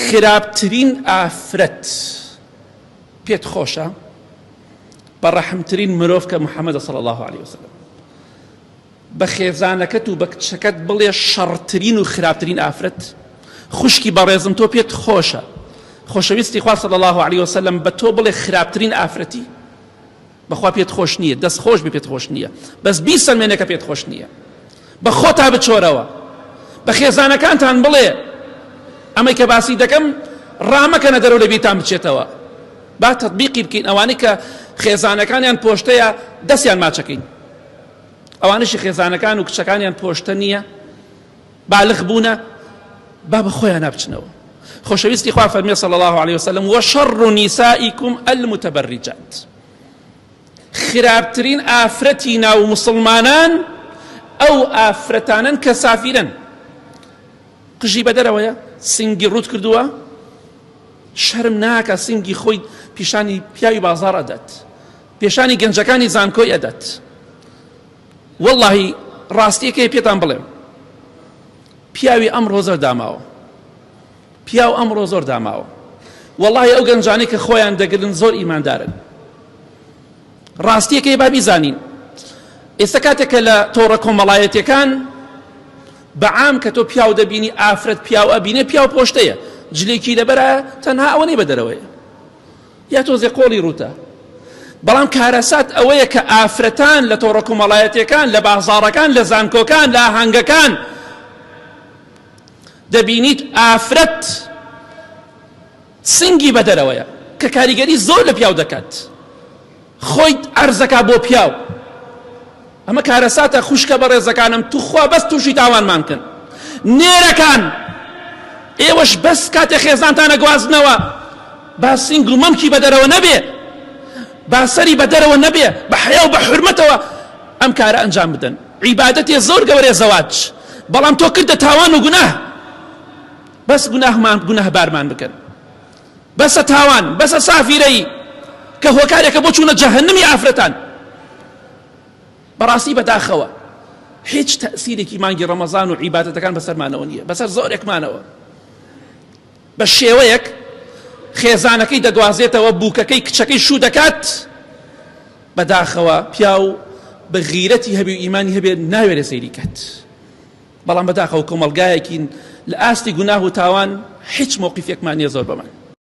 خراپترین ئافرەت پێت خۆشە بە ڕەحمترین مرۆڤ کە محەممەد صلی الله علیه وسلم بە خێزانەکەت و بە کچەکەت بڵێ شەڕترین و خراپترین ئافرەت؟ خوشکی بەڕێزم تۆ پێت خۆشە خۆشەویستی خوا صلی الله علیه وسلم بە تۆ بڵێ خراپترین ئافرەتی؟ بەخوا پێت خۆش نییە دەست خۆش بێ پێت خۆش نییە بەس بیسەلمێنە کە پێت خۆش نییە بە خۆتا بچۆرەوە بە خێزانەکانتان بڵێ ئەمەی کە باسی دەکەم ڕامەکەنە دەرەوە لە بیرتان بچێتەوە با تطبیقی بکەین ئەوانەی کە خێزانەکانیان پۆشتەیە دەستیان ماچەکەین ئەوانەشی خێزانەکان و کچەکانیان پۆشتە نییە بالغ بوونە با بە خۆیان بچنەوە خۆشەویستی خوا فەرمی صلی الله علیه وسلم وشر نسائكم المتبرجات خراپترین ئافرەتی ناو مسلمانان ئەو ئافرەتانن کە سافیرن قژی بەدەرەوەیە سنگی ڕوت کردووە شەرم ناکە سنگی خۆی پیشانی پیاوی بازار ئەدات پێشانی گەنجەکانی زانکۆی ئەدات وەڵاهی ڕاستیەکەی پێتان بڵێم پیاوی ئەمڕۆ زۆر داماوە پیاو ئەمڕۆ زۆر داماوە وەڵاهی ئەو گەنجانەی کە خۆیان دەگرن زۆر ئیماندارن ڕاستیەکەی با بیزانین ئێستا کاتێک کە لە تۆڕە کۆمەڵایەتیەکان بەعام کە تۆ پیاو دەبینی ئافرەت پیاو ئەبینێ پیاو پۆشتەیە جلێکی لەبەرە تەنها ئەوە نەی بەدەرەوەیە یا تۆزێ قۆڵی ڕووتە بەڵام کارەسات ئەوەیە کە ئافرەتان لە تۆڕە کۆمەڵایەتیەکان لە بازاڕەکان لە زانکۆکان لە ئاهەنگەکان دەبینیت ئافرەت سنگی بەدەرەوەیە کە کاریگەری زۆر لە پیاو دەکات خۆی عەرزەکا بۆ پیاو ئەمە کارەساتە خوشکە بەڕێزەکانم توخوا بەس تووشی تاوانمان کەن نێرەکان ئێوەش بەس کاتێ خێزانتان ئەگوازنەوە با سینگ و مەمکی بەدەرەوە نەبێ با سەری بەدەرەوە نەبێ بە حەیا و بە حورمەتەوە ئەم کارە ئەنجام بدەن عیبادەتێ زۆر گەورەیە زەواج بەڵام تۆ کردە تاوان و گوناه بەس گوناهمان گوناهبارمان بکەن بەسە تاوان بەسە سافیرەیی کە هۆکارێکە بۆ چوونە جەهەنمی ئافرەتان بەڕاستی بەداخەوە هیچ تەسیرێکی مانگی ڕەمەزان و عیبادەتەکان بەسەرمانەوە نییە بەسەر زۆرێکمانەوە بە شێوەیەک خێزانەکەی دەگوازێتەوە بووکەکەی کچەکەی شوو دەکات بەداخەوە پیاو بە غیرەتی هەبی و ئیمانی هەبێت ناوێرێ سەیری کات بەڵام بەداخەوە کۆمەڵگایەکین لە ئاستی گوناه و تاوان هیچ مەوقیفێکمان نییە زۆر بەمان.